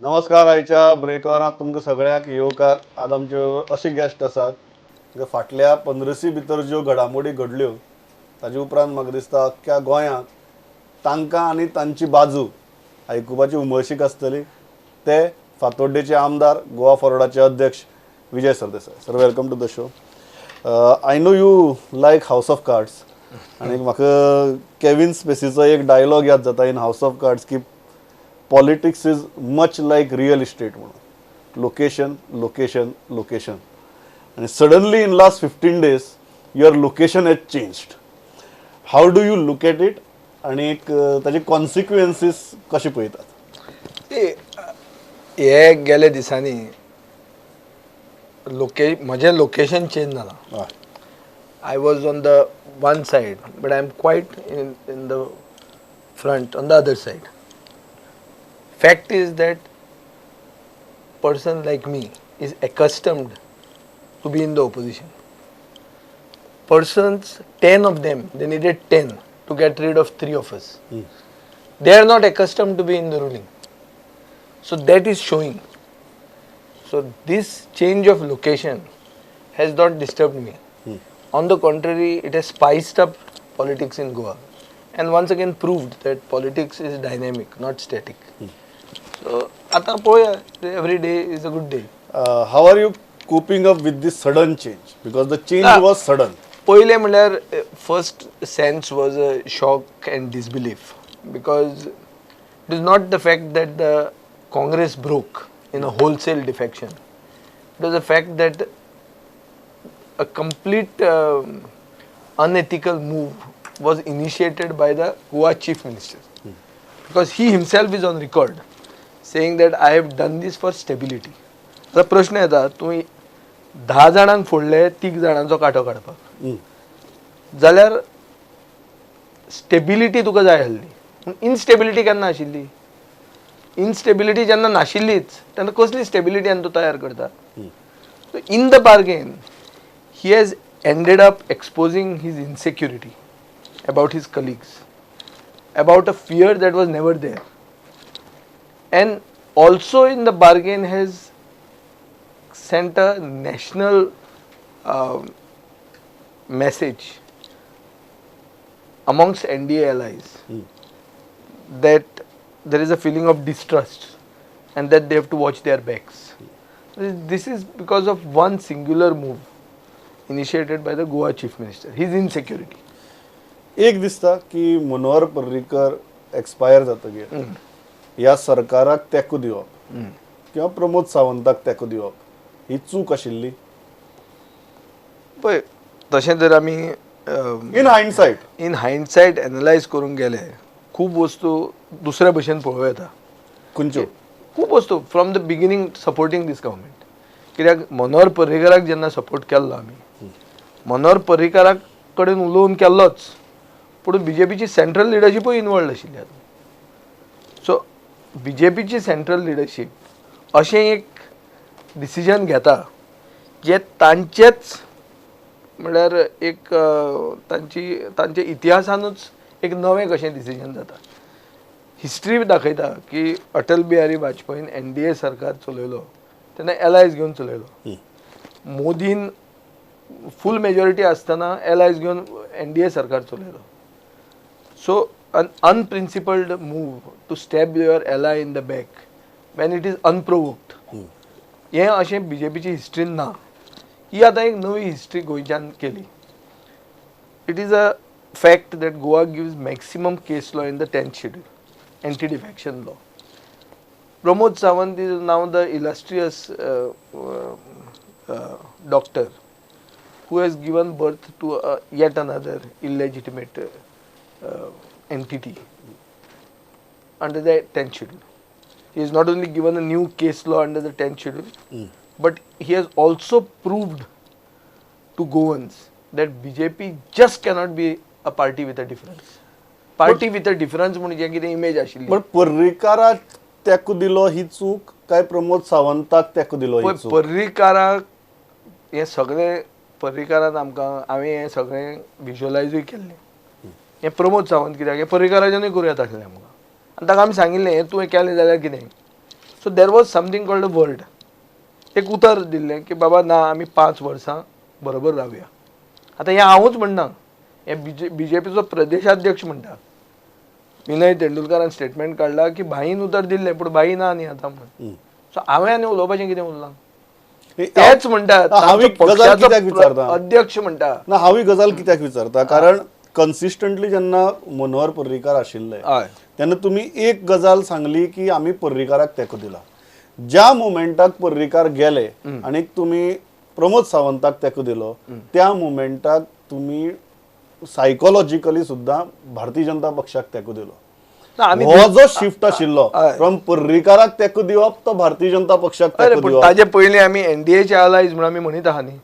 नमस्कार. आयच्या ब्रेकरांत तुमकां सगळ्यांक येवकार. आज आमचे अशे गेस्ट आसात जे फाटल्या पंद्रसी भितर ज्यो घडामोडी घडल्यो ताजे उपरांत म्हाका दिसता अख्ख्या गोंयांत तांकां आनी तांची बाजू आयकुपाची उमळशीक आसतली. ते फातोड्डेचे आमदार, गोवा फॉरवर्डाचे अध्यक्ष Vijay Sardesai. Sir, welcome to the show. I know you like House of Cards आनी म्हाका केविन स्पेसीचो एक डायलॉग याद जाता इन हावस ऑफ कार्ड्स की "Politics is much like real estate" म्हणून, लोकेशन, लोकेशन, लोकेशन. आणि suddenly in last 15 days your location has changed. How do you look at it आणि एक ताजे कॉन्सिक्वेन्सीस कशे पळयतात? ते हे गेल्या दिसांनी लोके म्हजें लोकेशन चेंज जालां. I was on the one side, but I am quite in the front on the other side. Fact is that person like me is accustomed to be in the opposition. Persons, 10 of them, they needed 10 to get rid of three of us. They are not accustomed to be in the ruling. So that is showing. So this change of location has not disturbed me. On the contrary, it has spiced up politics in Goa and once again proved that politics is dynamic, not static. So आता पळोवया, every day is a good day. How are you coping up with this sudden change, because the change was sudden? पयलें म्हणल्यार, first sense was a shock and disbelief, because it is not the fact that the Congress broke in a wholesale defection. It was a fact that a complete unethical move was initiated by the Goa Chief Minister, because he himself is on record saying that I have done this for stability. आता प्रश्न येता, तुवें 10 जाणांक फोडले तीग जाणांचो कांटो काडपाक जाल्यार स्टेबिलिटी तुका जाय आसली, पूण इनस्टेबिलिटी केन्ना आशिल्ली? इनस्टेबिलिटी जेन्ना नाशिल्लीच तेन्ना कसली स्टेबिलिटी आनी तूं तयार करता? In the bargain, he has ended up exposing his insecurity about his colleagues, about a fear that was never there. And also in the bargain has sent a national message amongst NDA allies that there is a feeling of distrust and that they have to watch their backs. This is because of one singular move initiated by the Goa Chief Minister, his insecurity. एक दिसता की Manohar Parrikar expire जातगीर ह्या सरकाराक तेंको दिवप किंवा प्रमोद सावंताक तेंको दिवप ही चूक आशिल्ली? पळय, तशें जर आमी इन हायंडसायट. इन हायंडसायट एनलायज करूंक गेले, खूब वस्तू दुसऱ्या भशेन पळोवं येता. खंयच्यो? खूब वस्तू, from the beginning supporting this government. कित्याक मनोहर पर्रीकराक जेन्ना सपोर्ट केल्लो आमी, मनोहर पर्रीकरा कडेन उलोवन केल्लोच, पूण बीजेपीची सेंट्रल लिडरशिपूय इनवॉल्ड आशिल्ली हातूंत. सो बीजेपीची सेंट्रल लिडरशीप अशें एक डिसिजन घेता जे तांचेच म्हणल्यार एक तांची तांच्या इतिहासानूच एक नवें कशें डिसिजन जाता. हिस्ट्री दाखयता की अटल बिहारी वाजपेयीन एनडीए सरकार चलयलो तेन्ना एलायज घेवन चलयलो. मोदीन फूल मेजॉरिटी आसतना एलायज घेवन एनडीए सरकार चलयलो. So an unprincipled move to stab your ally in the back when it is unprovoked, हें अशें बीजेपीची हिस्ट्रीन ना. ही आतां एक नवी हिस्ट्री गोंयच्यान केली. It is a fact that Goa gives maximum case law in the 10th schedule, anti defection law. Pramod Sawant is now the illustrious doctor who has given birth to yet another illegitimate entity under the 10th schedule. He has not only given a new case law under the 10th schedule, but he has also proved to Goans that BJP just cannot be a party with a difference. Party with a difference म्हणजे कितें image आशिल्ली. पण पर्रीकाराक तेंको दिलो ही चूक काय प्रमोद सावंताक तेंको दिलो ही पळय, चूक? पर्रीकाराक हें सगळें, पर्रीकारान आमकां, हांवें हें सगळें विज्युअलायजूय केल्लें. हें प्रमोद सावंत कित्याक, हें पर्रीकाराच्यानूय करूं येता आसलें आमकां आनी ताका आमी सांगिल्लें, हें तुवें केलें जाल्यार कितें So there was something called a word, एक उतर दिल्लें की बाबा ना आमी 5 वर्सां बरोबर रावया. आतां हें हांवूच म्हणना, हें बीजेपीचो प्रदेशाध्यक्ष म्हणटा. विनय तेंडुलकारान स्टेटमेंट काडला की भाईन उतर दिल्लें पूण भाई ना न्ही आतां म्हणून. सो हांवें आनी उलोवपाचें कितें उरलां? तेच म्हणटात, पक्षाचो अध्यक्ष म्हणटा. ना, हांव ही गजाल कित्याक विचारता, कारण कन्सिस्टंटली जेन्ना मनोहर पर्रीकार आशिल्ले तेन्ना तुमी एक गजाल सांगली की आमी पर्रीकाराक तेंको दिला. ज्या मुमेंटाक पर्रीकार गेले आनी तुमी प्रमोद सावंताक तेंको दिलो, त्या मुमेंटाक तुमी सायकोलॉजिकली सुद्दां भारतीय जनता पक्षाक तेंको दिलो. हो जो शिफ्ट आशिल्लो फ्रॉम पर्रीकाराक तेंको दिवप तो भारतीय जनता पक्षाक तेंको दिवप, ताजे पयलीं आमी एनडीएचे अलायज म्हणून आमी म्हणीत आहा न्ही.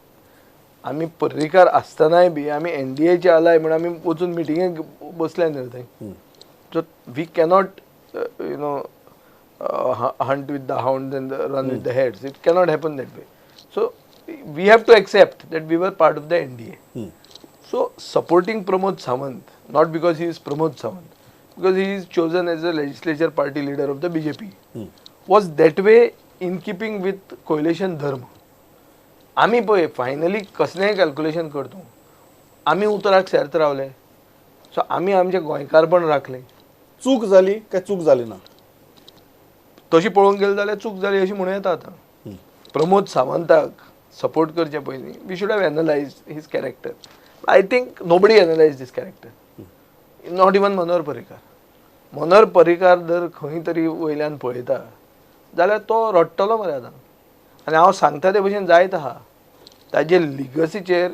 आमी पर्रीकार आसतनाय बी आमी एनडीएचे अलाय म्हणून आमी वचून मिटिंगेक बसले न्ही थंय. So we cannot you know hunt with the hound and run with the heads. It cannot happen that way. So we have to accept that we were part of the NDA. So supporting Pramod Sawant, not because he is Pramod Sawant, because he is chosen as a legislature party leader of the BJP, was that way in keeping with coalition dharma. आमी पळय finally कसलेंय calculation करतू, आमी उतराक सेर्त रावले. So आमी आमचें गोंयकारपण राखलें. चूक जाली काय चूक जाली ना? तशी पळोवंक गेले जाल्यार चूक जाली अशी म्हणूं येता. आतां प्रमोद सावंताक सपोर्ट करचे पयलीं we should have analyse his character. I think nobody analyse his character, not even Manohar Parrikar. Manohar Parrikar जर खंय तरी वयल्यान पळयता जाल्यार तो रडटलो मरे आतां. आनी हांव सांगता ते भशेन जायत आहा. ताजे लिगसीचेर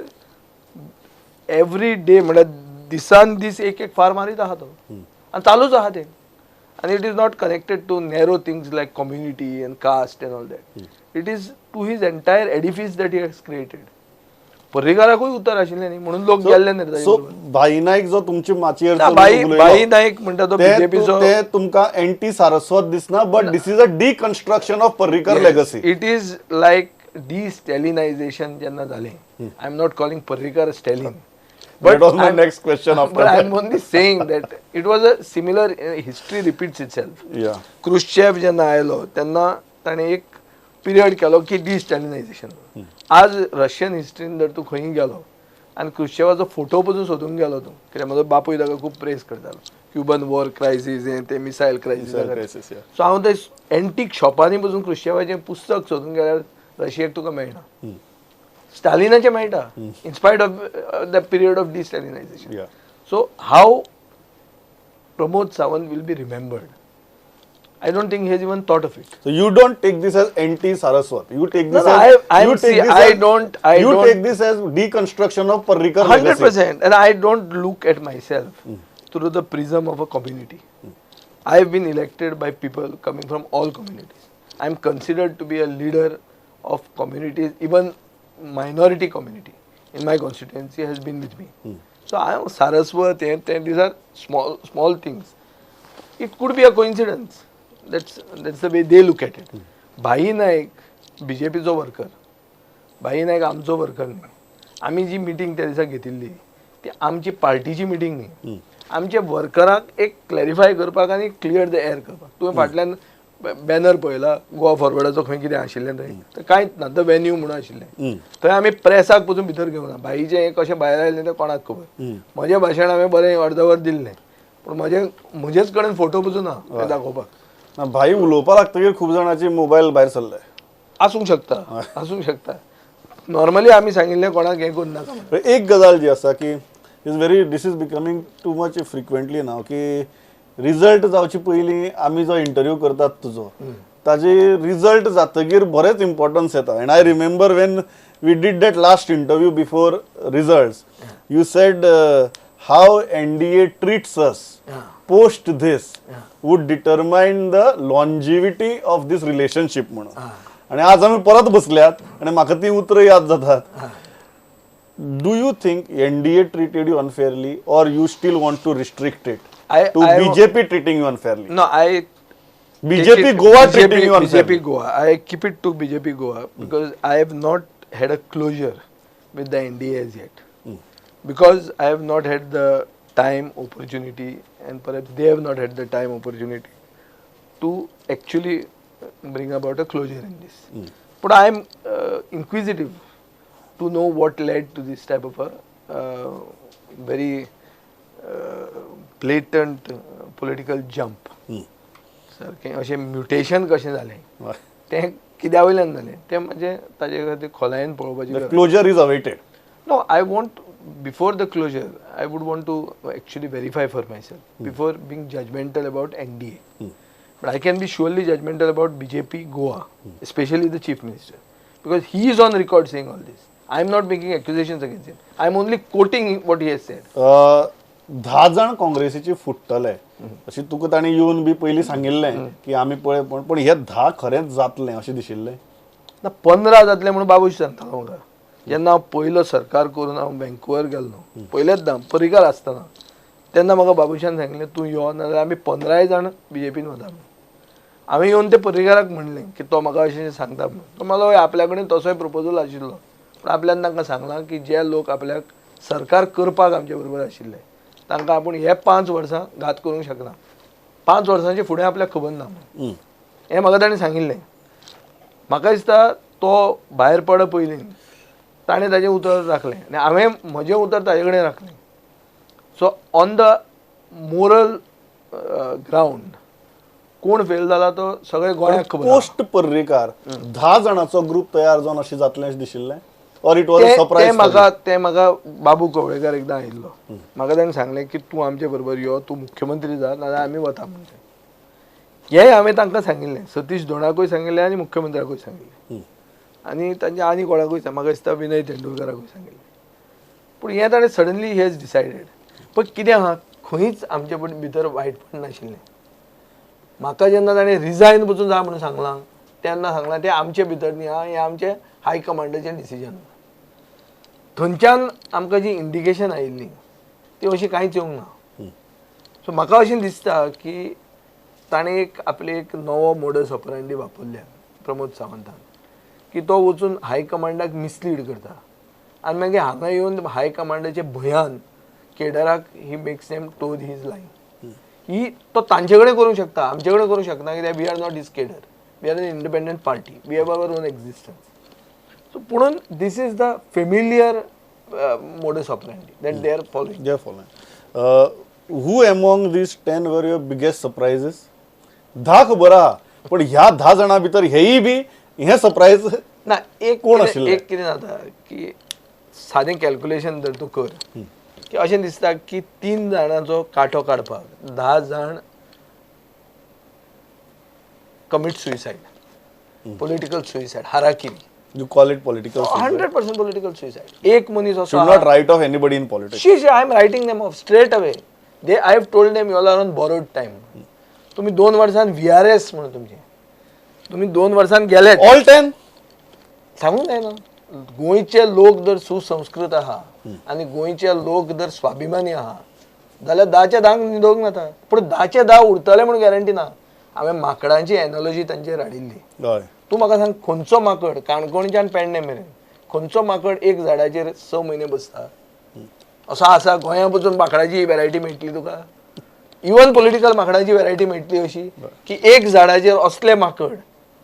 एवरी डे म्हळ्यार दिसान दीस एक एक फार मारीत आहा तो, आनी चालूच आहा तें. आनी it is not connected to narrow things like community and caste and all that. It is to his entire edifice that he has created. पर्रीकाराकूय उतर आशिल्लें न्ही म्हणून लोक गेल्ले न्ही. सो भाई नायक जो तुमची माचयेर, भाई नायक म्हणटा तो बीजेपीचो, ते तुमकां एंटी सारस्वत दिसना, but this is a deconstruction of Parrikar legacy. It is like de-Stalinisation जेन्ना जालें. I am not calling Parrikar Stalin, but was my next question after but I am only saying that it was a similar history repeats itself. Khrushchev जेन्ना आयलो तेन्ना ताणें एक period केलो की डिस्टॅलिनायझेशन. आज रशियन हिस्ट्रीन जर तूं खंय गेलो आनी क्रुश्चेवाचो फोटो पसून सोदूंक गेलो तूं, कित्याक म्हजो बापूय ताका खूब प्रेस करतालो, क्युबन वॉर क्रायसीस हें तें, मिसायल क्रायसीस. सो हांव ते एंटीक शॉपांनी पसून क्रुश्चेवाचें पुस्तक सोदूंक गेल्यार रशियेक तुका मेळना, स्टालिनाचें मेळटा, in spite of the period of de-Stalinisation. So how Pramod Sawant will be remembered, I don't think he has even thought of it. So you don't take this as anti-Saraswat. You take this take this as deconstruction of Parrikar legacy. 100%. And I don't look at myself through the prism of a community. I have been elected by people coming from all communities. I am considered to be a leader of communities, even minority community in my constituency has been with me. So I am Saraswat, and these are small things. It could be a coincidence. That's the way they look at it. Bhai Naik बीजेपीचो worker, भाई नायक आमचो worker न्ही. आमी जी meeting त्या दिसा घेतिल्ली ती आमची पार्टीची मिटींग न्ही, आमच्या वर्कराक एक क्लॅरिफाय करपाक आनी क्लियर the air करपाक. तुवें फाटल्यान बॅनर पळयला गोवा फॉरवर्डाचो, खंय कितें आशिल्लें थंय, तर कांयच ना, the venue म्हणून आशिल्लें. थंय आमी प्रेसाक पसून भितर घेवना. भाईचें हें कशें भायर आयलें तें कोणाक खबर. म्हजें भाशण हांवें बरें अर्दवर दिल्लें, पूण म्हजेच कडेन फोटो पसून ना तें दाखोवपाक. ना, भाई उलोवपाक लागतकीर खूब जाणांचे मोबायल भायर सरले. आसूंक शकता, आसूंक शकता. नॉर्मली आमी सांगिल्लें कोणाक हें करूं नाका. एक गजाल जी आसा की is very, this is becoming too much frequently नाव की रिजल्ट जावचे पयलीं आमी जो इंटरव्यू करतात तुजो, ताजे रिजल्ट जातकीर बरेंच इम्पॉर्टन्स येता. And I remember when we did that last interview before results, you said how NDA treats us post this would determine the longevity of this relationship म्हणून. आनी आज आमी परत बसल्यात आनी म्हाका ती उतरां याद जातात. Do you think NDA treated you unfairly or you still want to restrict it to BJP treating you unfairly? No, I BJP Goa treating you unfairly. BJP Goa. I keep it to BJP Goa because I have not had a closure with the NDA as yet. Because I have not had the time, opportunity, and perhaps they have not had the time, opportunity to actually bring about a closure in this. But I am inquisitive to know what led to this type of a very blatant political jump. सारकें अशें mutation कशें जालें तें कित्या वयल्यान जालें तें म्हणजे ताजे खातीर खोलायेन पळोवपाची. Closure is awaited. No, I want before the closure I would want to actually verify for myself before being judgmental about NDA. But I can be surely judgmental about BJP Goa, especially the chief minister, because he is on record saying all this. I am not making accusations against him. I am only quoting what he has said. 10 जाण काँग्रेसीची फुट्टले अशी तुका तांणी येवन बी पयलीं सांगिल्लें की आमी पळय, पण हे 10 खरेंच जातलें अशें दिशिल्लें ना? 15 जातलें म्हणून बाबूश सांगतालो म्हाका. जेन्ना हांव पयलो सरकार करून हांव वँकुवर गेल्लो पयलेच दाम पर्रीकार आसतना, तेन्ना म्हाका बाबूशान सांगलें तूं यो नाजाल्यार आमी 15 जाण बीजेपीन वता म्हणून. हांवें येवन ते पर्रीकाराक म्हणलें की तो म्हाका अशें सांगता म्हणून. तो म्हणलो आपल्या कडेन तसोय प्रपोजल आशिल्लो, पूण आपल्यान तांकां सांगलां की जे लोक आपल्याक सरकार करपाक आमचे बरोबर आशिल्ले तांकां आपूण हे 5 वर्सां घात करूंक शकना, 5 वर्सांचे फुडें आपल्याक खबर ना म्हणून. हें म्हाका ताणें सांगिल्लें. म्हाका दिसता तो भायर पड पयलीं ताणें ताजें उतर राखलें आनी हांवें म्हजें उतर ताजे कडेन राखलें. So on the moral ground कोण फेल जाला तो सगळे गोंयाक खबर. पोस्ट पर्रीकार 10 जाणांचो ग्रूप तयार जावन अशें जातलें अशें दिशिल्लें or it was a surprise? ते म्हाका बाबू कवळेकार एकदां आयिल्लो, म्हाका ताणें सांगलें की तूं आमचे बरोबर यो, तूं मुख्यमंत्री जा नाजाल्यार आमी वता म्हणटा. हें हांवें तांकां सांगिल्लें, सतीश धोंडाकूय सांगिल्लें आनी मुख्यमंत्र्याकूय सांगिल्लें आनी तांच्या आनी कोणाकूय, म्हाका दिसता विनय तेंडुलकाराकूय सांगिल्लें. पूण हें ताणें सडनली he has decided. पण कितें आहा, खंयच आमचे भितर वायटपण नाशिल्लें. म्हाका जेन्ना ताणें रिजायन पसून जा म्हणून सांगलां तेन्ना सांगलां तें आमचे भितर न्ही आहा, हें आमचें हाय कमांडाचें डिसिजन. थंयच्यान आमकां जी इंडिकेशन आयिल्ली ती अशी कांयच येवंक ना. सो म्हाका अशें दिसता की ताणें एक आपली एक नवो मोडस ऑपरेंडी वापरल्या प्रमोद सावंतान, की तो वचून हाय कमांडाक मिसलीड करता आनी मागीर हांगा येवन हाय कमांडाचे भंयान केडराक he makes them toe his line. ही तो तांचे कडेन करूंक शकता, आमचे कडेन करूंक शकना, कित्याक we are not his cadre, we are an independent party, we have our own existence. So पुणून this is the familiar modus operandi that they are following. They are following. Who among these 10 were your biggest surprises? 10 खबर आहा, पण ह्या 10 जाणां भितर हेय बी हें surprise ना. एक कोण आशिल्लें? एक कितें जाता की सादें कॅल्क्युलेशन जर तूं कर की अशें दिसता की 3 जाणांचो कांटो काडपाक 10 जाण commit suicide, political suicide, harakiri. You call it political suicide? 100% political suicide. एक मनीस असो Should not write off anybody in politics. She, I am writing them off straight away. I have told them you all are on borrowed time. तुम्ही 2 वर्सां VRS म्हणून तुमचे, तुम्ही 2 वर्सां गेले. All 10? सांगूंक जायना. गोंयचे लोक जर सुसंस्कृत आहा आनी गोंयचे लोक जर स्वाभिमानी आहा जाल्यार 10च्या 10 न्हिदोवंक नाता, पूण 10च्या 10 उरतले म्हणून गॅरंटी ना. हांवें माकडांची एनॉलॉजी तांचेर हाडिल्ली. तूं म्हाका सांग, खंयचो माकड काणकोणच्यान पेडणे मेरेन खंयचो माकड एक झाडाचेर 6 म्हयने बसता? असो आसा गोंया पसून माकडाची वेरायटी मेळटली तुका, इवन पॉलिटिकल माकडाची वेरायटी मेळटली अशी की एक झाडाचेर असले माकड,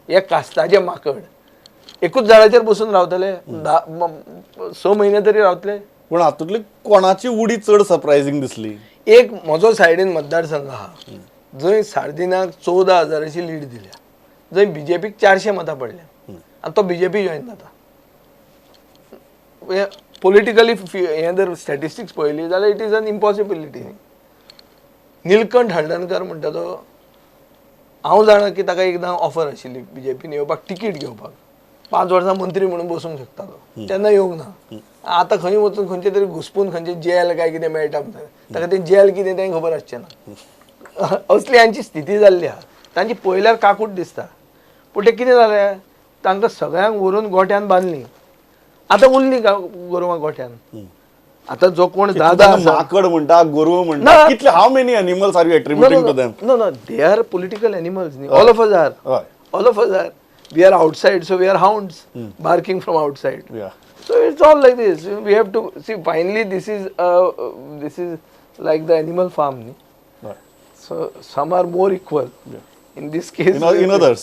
हे कास्ताचे माकड एकूच झाडाचेर बसून रावतले 6 म्हयने तरी रावतले. पूण हातूंतली कोणाची उडी चड सरप्रायझींग दिसली? एक म्हजो सायडीन मतदारसंघ आहा जंय सार्दिनाक 14,000 लीड दिल्या, जंय बीजेपीक 400 मतां पडल्या आनी तो बीजेपी जॉयन जाता. पॉलिटिकली हें जर स्टॅटिस्टिक्स पळयली जाल्यार it is an impossibility. Nilkanth Haldankar म्हणटा तो, हांव जाणा की ताका एकदां ऑफर आशिल्ली बीजेपीन येवपाक, तिकीट घेवपाक, 5 वर्सां मंत्री म्हणून बसूंक शकता तो, तेन्ना येवंक ना. आतां खंय वचून खंयचे तरी घुसपून खंयचे जेल काय कितें मेळटा म्हणटा ताका, तें जेल कितें तें खबर आसचें ना. असली हांची स्थिती जाल्ली आहा. तांची पळयल्यार काकूट दिसता, पूण तें कितें जालें, तांकां सगळ्यांक व्हरून गोठ्यान बांदली. आतां उरली गोरवां गोठ्यान. आतां जो कोण दादा माकड म्हणटा, गोरवां म्हणटा, कितले, how many animals are you attributing to them? No no, they are political animals न्ही. All of us are, all of us are. We are outside, so we are hounds barking from outside. So it's all like this. We have to see finally this is like the animal farm न्ही. So some are more equal. In this case, in others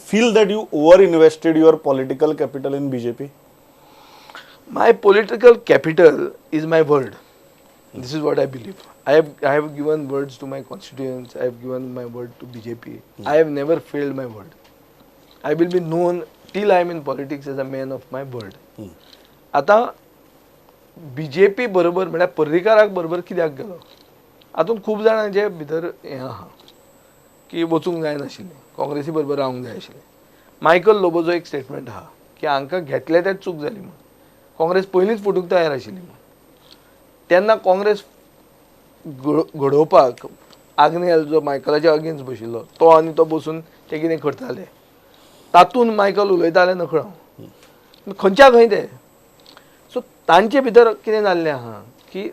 feel that you over invested your political capital in BJP? My political capital is my word. This is what I believe. I have given words to my constituents. I have given my word to BJP. I have never failed my word. I will be known till I am in politics as a man of my word. आतां BJP बरोबर म्हळ्यार पर्रीकाराक बरोबर कित्याक गेलो, हातूंत खूब जाणांचे भितर हें आहा की वचूंक जायनाशिल्लें, काँग्रेसी बरोबर रावंक जाय आशिल्लें. मायकल लोबोचो एक स्टेटमेंट आहा की हांकां घेतले तेच चूक जाली म्हूण, काँग्रेस पयलींच फुटूंक तयार आशिल्ली म्हूण. तेन्ना काँग्रेस घडोवपाक आग्नेल जो मायकलाच्या अगेन्स्ट बशिल्लो तो आनी तो बसून ते कितें करताले तातूंत मायकल उलयताले नकळो हांव खंयच्या खंय ते. सो तांचे भितर कितें जाल्लें आहा की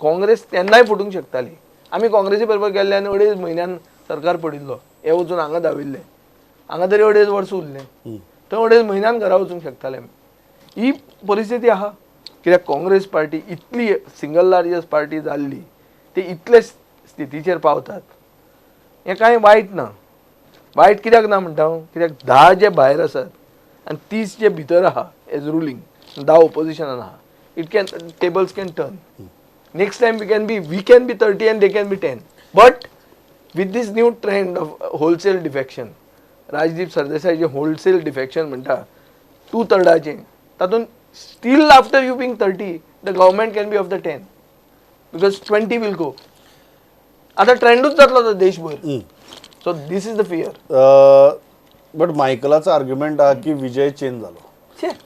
काँग्रेस तेन्नाय फुटूंक शकताली. आमी काँग्रेसी बरोबर गेल्ले आनी 2.5 म्हयन्यान सरकार पडिल्लो, हे वचून हांगा धांविल्ले, हांगा तरी 2.5 वर्सां उरले, थंय 2.5 म्हयन्यान घरा वचूंक शकताले आमी. ही परिस्थिती आहा कित्याक काँग्रेस पार्टी इतली सिंगल लार्जस्ट पार्टी जाल्ली, ते इतले स्थितीचेर पावतात हें कांय वायट ना. वायट कित्याक ना म्हणटा हांव, कित्याक 10 जे भायर आसात आनी 30 जे भितर आहा एज रुलींग, 10 ओपोजिशनान आहा, it can tables can turn. Next time we can be 30 and they can be 10. But with this new trend of wholesale defection, Rajdeep Sardesai J wholesale defection म्हणटा 2/3 तातूंत still after you being 30 the government can be of the 10 because 20 will go. आतां ट्रेंडूच जातलो तो देशभर. So this is the fear. But मायकलाचो argument आहा की Vijay change जालो,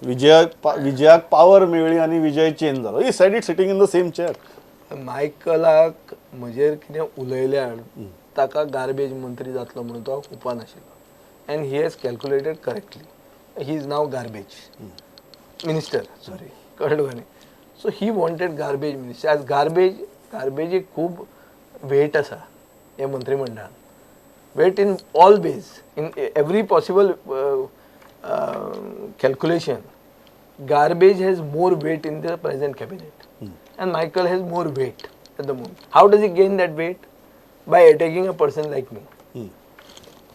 विजयाक पावर मेळ्ळी आनी विजय चेंज जालो. He said it sitting in the same chair. मायकलाक म्हजेर कितें उलयल्यार ताका गार्बेज मंत्री जातलो म्हणून तो उपान आशिल्लो, and he has calculated correctly. He is now garbage minister, sorry कळ्ळें न्ही. So he wanted garbage minister. आज गार्बेजीक खूब वेट आसा हे मंत्रीमंडळान, weight in all ways, in every possible calculation. Garbage has more weight in the present cabinet and Michael has more weight at the moment. How does he gain that weight? By attacking a person like me,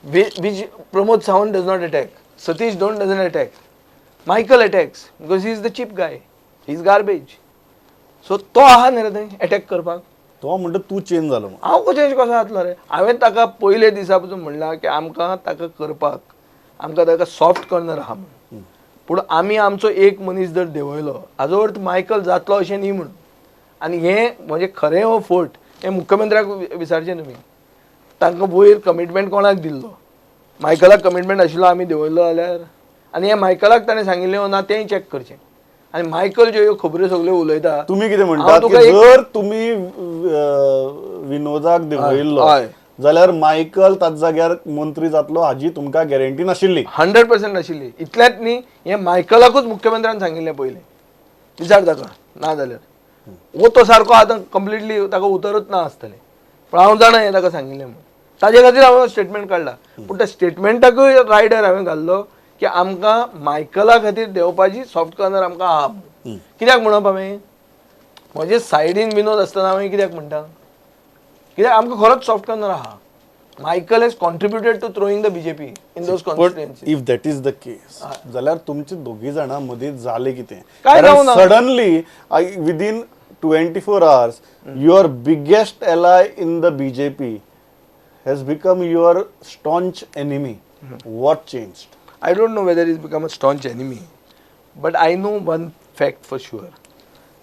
which Pramod Sawant does not attack, Satish Dhond doesn't attack, Michael attacks because he is the cheap guy, he is garbage. So तो आहा न्ही रे थंय attack करपाक. तो म्हणटा तूं change जालो. हांव चेंज कसो जातलो रे? हांवें ताका पयले दिसा पसून म्हणलां की आमकां ताका करपाक, आमकां ताका सॉफ्ट कॉर्नर आहा म्हणून. पूण आमी आमचो एक मनीस जर देंवयलो हाजो अर्थ मायकल जातलो अशें न्ही म्हणून. आनी हें म्हणजे खरें हो फट हें मुख्यमंत्र्याक विचारचें तुमी. तांकां वयर कमिटमेंट कोणाक दिल्लो? मायकलाक कमिटमेंट आशिल्लो आमी देंवयलो जाल्यार, आनी हें मायकलाक ताणें सांगिल्लें ना तेंय चॅक करचें. आनी मायकल ज्यो ह्यो खबऱ्यो सगल्यो उलयता, तुमी कितें म्हणटा जर तुमी विनोदाक देंवयल्लो जाल्यार मायकल ताच्या जाग्यार मंत्री जातलो हाजी तुमकां गॅरंटी नाशिल्ली? 100% नाशिल्ली. इतलेंच न्ही, हें मायकलाकूच मुख्यमंत्र्यान सांगिल्लें पयलें, विचार ताका ना जाल्यार वो तो सारको आतां कंप्लिटली ताका उतरूच ना आसतलें, पूण हांव जाणा हें ताका सांगिल्लें म्हणून. ताजे खातीर हांवें स्टेटमेंट काडला. पूण त्या स्टेटमेंटाकूय रायडर हांवें घाल्लो की आमकां मायकला खातीर देंवपाची सॉफ्ट कॉर्नर आमकां आहा म्हणून. कित्याक म्हणप हांवें? म्हजे सायडीन विनोद आसतना हांवें कित्याक म्हणटा? कित्याक आमकां खरोच सॉफ्ट कॉर्नर आहा. Michael has contributed to throwing the BJP in those constituency. If that is the case जाल्यार तुमचे दोगी जाणां मदीं जालें कितें? काय जावना? Suddenly within 24 hours your biggest ally in the BJP has become your staunch enemy. What changed? I don't know whether he's become a staunch enemy, but I know one fact for sure,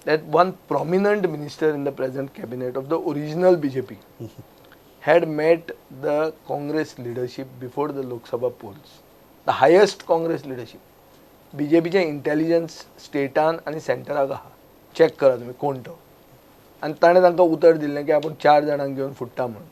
that one prominent minister in the present cabinet of the original BJP had met the Congress leadership before the Lok Sabha polls, the highest Congress leadership. BJP चे intelligence स्टेटान आनी सेंटराक आहा, check करा तुमी कोण तो. आनी ताणें तांकां उतर दिल्लें की आपूण 4 जाणांक घेवन फुट्टा म्हणून.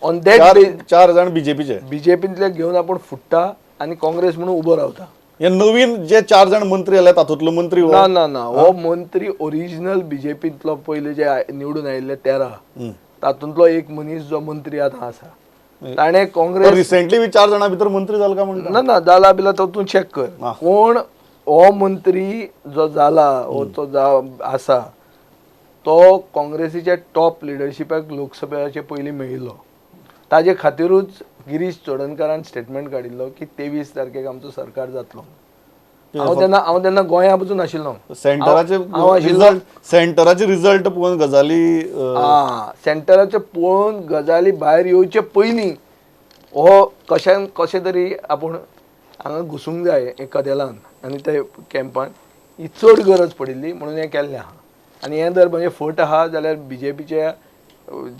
ऑन that 4 जाण बीजेपीचे, बीजेपींतले घेवन आपूण फुट्टा आनी काँग्रेस म्हणून उबो रावता. हे नवीन जे 4 जाण मंत्री आले तातूंतलो मंत्री ना ना ना, हो मंत्री ओरिजिनल बीजेपींतलो पयले जे निवडून आयिल्ले 13 तातूंतलो एक मनीस जो मंत्री आतां आसा, ताणें काँग्रेस रिसेंटली 4 जाणां भितर मंत्री जालो काय म्हणटा? ना ना, जाला बिला तो तूं चॅक कर. कोण हो मंत्री जो जाला हो तो आसा तो काँग्रेसीच्या टॉप लिडरशिपाक लोकसभेचे पयलीं मेळिल्लो. ताजे खातीरूच गिरीश चोडणकारान स्टेटमेंट काडिल्लो की 23 तारखेक आमचो सरकार जातलो. हांव तेन्ना गोंया पसून आशिल्लो. सेंटराचे सेंटराचे रिजल्ट पळोवन गजाली, सेंटराचे पळोवन गजाली भायर येवचे पयलीं हो कशान कशें तरी आपूण हांगा घुसूंक जाय हे कदेलान आनी ते कॅम्पान ही चड गरज पडिल्ली म्हणून हें केल्लें आहा. आनी हें जर म्हणजे फट आहा जाल्यार बीजेपीचे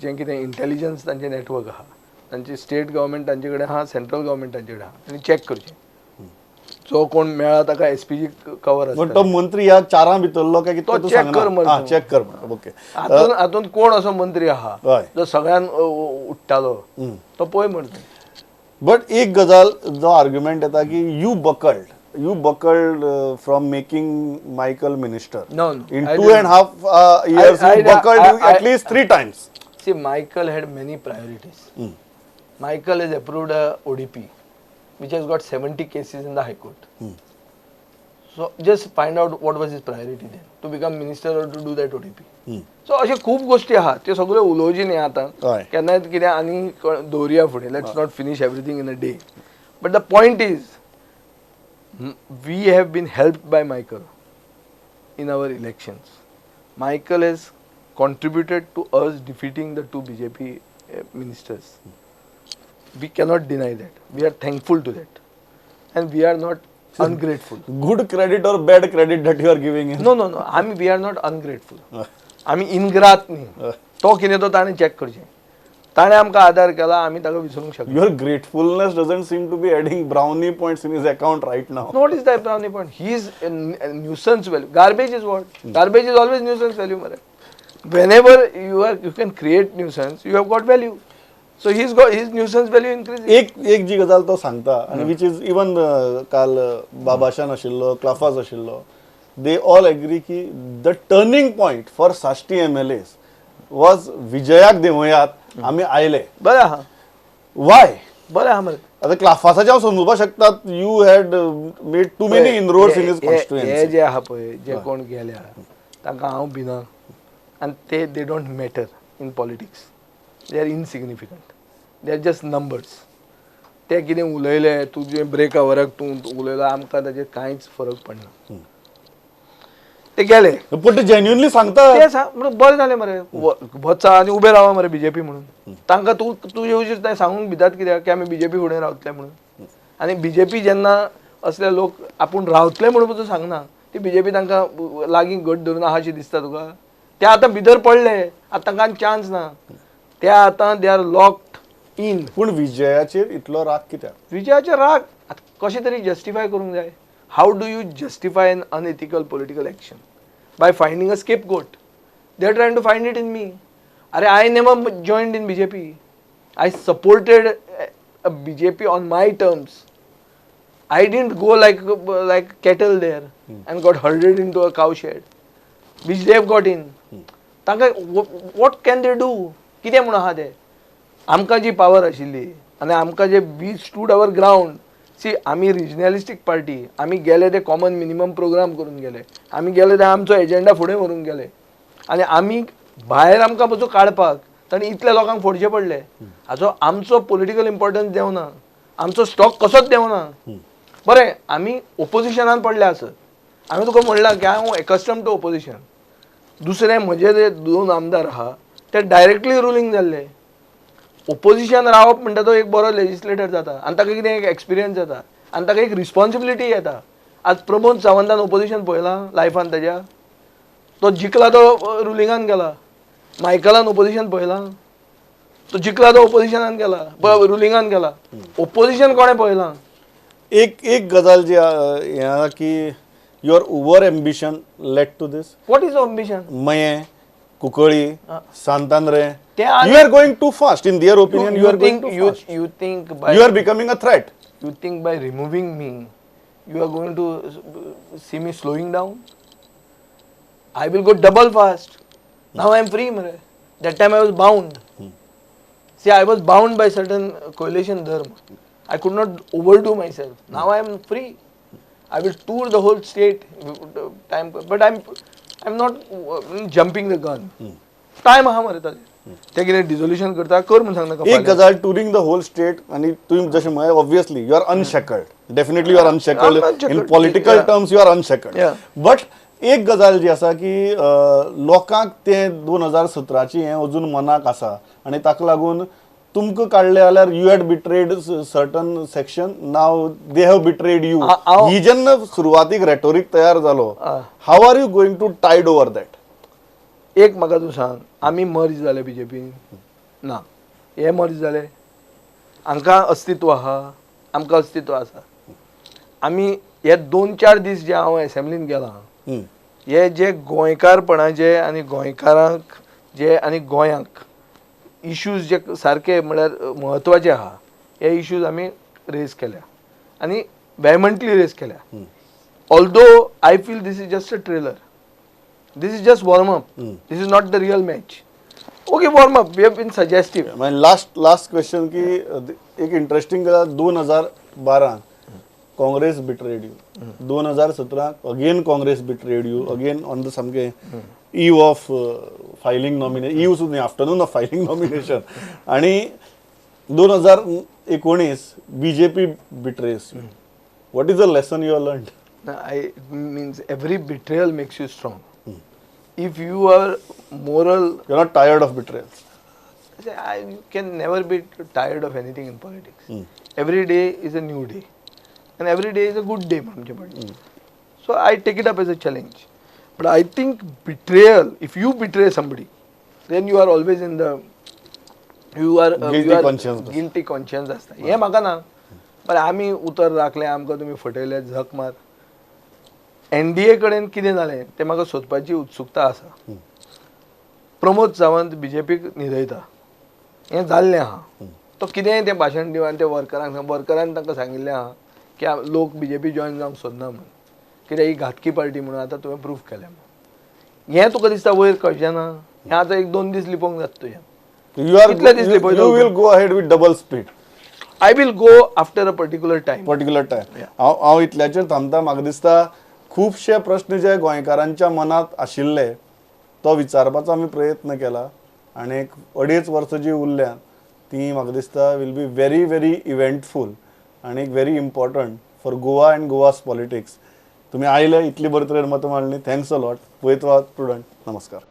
जें कितें इंटेलिजन्स तांचें नेटवर्क आहा, तांची स्टेट गव्हर्मेंट तांचे कडेन आहा, सेंट्रल गव्हर्मेंट तांचे कडेन आहा, आनी चॅक करचें जो कोण मेळा ताका एसपीजी कवर आसता. तो मंत्री ह्या चारां भितरलो काय तो चॅक कर मरे, चॅक कर. ओके, हातूंत कोण असो मंत्री आहा जो सगळ्यान उठ्ठालो तो पळय मरे. बट एक गजाल जो आर्ग्युमेंट येता की you buckled from making Michael minister. No, no. In 2.5 years, you buckled at least 3 times. See, Michael had many priorities. Michael has approved a ODP, which has got 70 cases in the High Court. So just find out what was his priority then, to become minister or to do that ODP. So अशे खूब गोष्टी आहा त्यो सगळ्यो उलोवची न्ही आतां केन्नाय कितें आनी दवरुया फुडें. Let's not finish everything in a day. But the point is, we have been helped by Michael in our elections. Michael has contributed to us defeating the 2 BJP ministers. We cannot deny that. We are thankful to that. And we are not ungrateful. Good credit or bad credit that you are giving him? No, no, no. We are not ungrateful. आमी इनग्रात न्ही. तो कितें तो ताणें check करचें. ताणें आमकां आदार केला, आमी ताका विसरूंक शकना. Your gratefulness doesn't seem to be adding brownie points in his account right now. What is that brownie point? He is a nuisance value. Garbage is what? Garbage is always nuisance value, mare. Whenever you can create nuisance, you have got value. So he's got his nuisance value increasing. एक जी गजाल तो सांगता आनी which is even काल बाबाशान आशिल्लो, क्लाफाज आशिल्लो, they all agree की the turning point for Sashti MLAs was विजयाक देंवयात आमी आयले. बरें आहा. वाय? बरें आहा मरे. आतां क्लाफासाचें हांव समजुपाक शकता, you had made too many inroads in his constituency. हे जे आहा पळय जे कोण गेल्या तांकां हांव भिना आनी ते they don't matter in politics. They are insignificant. They are just numbers. ते कितें उलयले तुजें ब्रेक आवराक तूं उलयलो आमकां ताजेर कांयच फरक पडना. ते गेले पूण ते जेन्युनली सांगता ते म्हणून बरें जालें मरे. वचा आनी उबे रावा मरे बीजेपी म्हणून. तांकां तूं तूं येवचे तें सांगूंक भितात कित्याक की आमी बीजेपी फुडें रावतले म्हणून. आनी बीजेपी जेन्ना असले लोक आपूण रावतले म्हणून पसून सांगना, ती बीजेपी तांकां लागीं घट धरून आहा अशी दिसता तुका. ते आतां भितर पडले, आतां तांकां चान्स ना. ते आतां they are locked in. पूण विजयाचेर इतलो राग कित्याक? विजयाचेर राग आतां कशें तरी जस्टिफाय करूंक जाय. How do you justify an unethical political action? By finding a scapegoat. They are trying to find it in me. Arey, I never joined in BJP. I supported a BJP on my terms. I didn't go like cattle there and got herded into a cowshed, which they have got in. तांकां what can they do? कितें म्हणून आहा ते? आमकां जी power आशिल्ली आनी आमकां जे we stood our ground. See, आमी रिजनलिस्टीक पार्टी, आमी गेले ते कॉमन मिनिमम प्रोग्राम करून गेले, आमी गेले ते आमचो एजेंडा फुडें व्हरून गेले आनी आमी भायर आमकां पसून काडपाक ताणें इतल्या लोकांक फोडचे पडले. हाचो आमचो पॉलिटिकल इम्पॉर्टन्स देंवना, आमचो स्टॉक कसोच देंवना. बरें, आमी ओपोजिशनान पडले आसत, हांवें तुका म्हणलां की हांव एकस्टम टू ओपोजिशन. दुसरें म्हजे जे 2 आमदार आहा ते डायरेक्टली रुलींग जाल्ले. ओपोजिशन रावप म्हणटा तो एक बरो लेजिस्लेटर जाता आनी ताका कितें एक एक्सपिरियन्स जाता आनी ताका एक रिस्पॉन्सिबिलिटी येता. आज प्रमोद सावंतान ओपोजिशन पळयलां लायफान ताज्या, तो जिखला तो रुलिंगान गेला. मायकलान ओपोजिशन पळयलां, तो जिखला तो ओपोजिशनान गेला, रुलिंगान गेला. ओपोजिशन कोणें पळयलां? एक एक गजाल जी हें आहा की your over ambition led to this. What is ambition? Mayem, Cuncolim, Santandrem, you are going too fast. In their opinion, you are going too fast. You think by you are becoming a threat. You think by removing me, you are going to see me slowing down? I will go double fast. Now I am free, mare. That time I was bound. See, I was bound by certain coalition dharma. I could not overdo myself. Now I am free. I will tour the whole state. Time, but I'm not jumping the gun. Time आहा मरे ताजेर. ते कितें डिजोल्युशन करता कर म्हूण सांगनाका. एक गजाल, टुरींग the whole state आनी तुवें जशें म्हळें, obviously you are unshackled, definitely you are unshackled, in political terms you are unshackled. But एक गजाल जी आसा की लोकांक तें 2017ची हें अजून मनाक आसा आनी ताका लागून तुमकां काडलें जाल्यार you had betrayed certain section, now they have betrayed you. ही जेन्ना सुरवातीक रेटोरीक तयार जालो, how are you going to tide over that? एक म्हाका तूं सांग, आमी मर्ज जाले बीजेपीन ना, हे मर्ज जाले, हांकां अस्तित्व आहा, आमकां अस्तित्व आसा. आमी हे 2-4 दीस जे हांव एसेंब्लीन गेलां, हे जे गोंयकारपणाचे आनी गोंयकारांक जे आनी गोंयांक इश्यूज जे सारके म्हळ्यार म्हत्वाचे आहा, हे इश्यूज आमी रेज केल्या आनी वेहमंटली रेज केल्या. Although I feel this is just a trailer, this is just warm up, this is not the real match. Okay, warm up, we have been suggestive. मागीर लास्ट क्वेश्चन की एक interesting गजाल, 2012 Congress betrayed you, 2017 again Congress betrayed you, again on the सामके eve of filing nomination, eve सुद्दां afternoon of filing nomination, आणि 2019 BJP betrays you. What is the lesson you learn? I means every betrayal makes you strong. If you are moral, you are not tired of betrayals. You can never be tired of anything in politics. Every day is a new day and every day is a good day आमचे पडले. So I take it up as a challenge. But I think betrayal, if you betray somebody, then you are always in the, you are guilty conscience. Guilty conscience आसता. हें म्हाका ना, बरें आमी उतर राखलें, आमकां तुमी फटयले, झक मार. एनडीए कडेन कितें जालें तें म्हाका सोदपाची उत्सुकता आसा. प्रमोद सावंत बीजेपीक न्हिदयता हें जाल्लें आहा. तो कितेंय तें भाशण दिवन आनी ते वर्करांक, वर्करान तांकां सांगिल्लें आहा की लोक बीजेपी जॉयन जावंक सोदना म्हणून, कित्याक ही घातकी पार्टी म्हणून आतां तुवें प्रूफ केलें म्हणून. हें तुका दिसता वयर कळचें ना, हें आतां 1-2 दीस लिपोवंक जाता तुज्यान. You are कितले दीस लिपयता? You will go ahead with double speed. I will go after a particular time. Particular time. हांव इतल्याचेर थांबता. म्हाका दिसता खुबशे प्रस्न जे गोंयकारांच्या मनांत आशिल्ले तो विचारपाचो आमी प्रयत्न केला आनी एक 2.5 वर्सां जी उरल्यात ती म्हाका दिसता will be very very eventful आनी एक very important for Goa and Goa's politics. तुमी आयले, इतली बरे तरेन मतां मांडली, thanks a lot. पळयत रावात प्रुडंट. नमस्कार.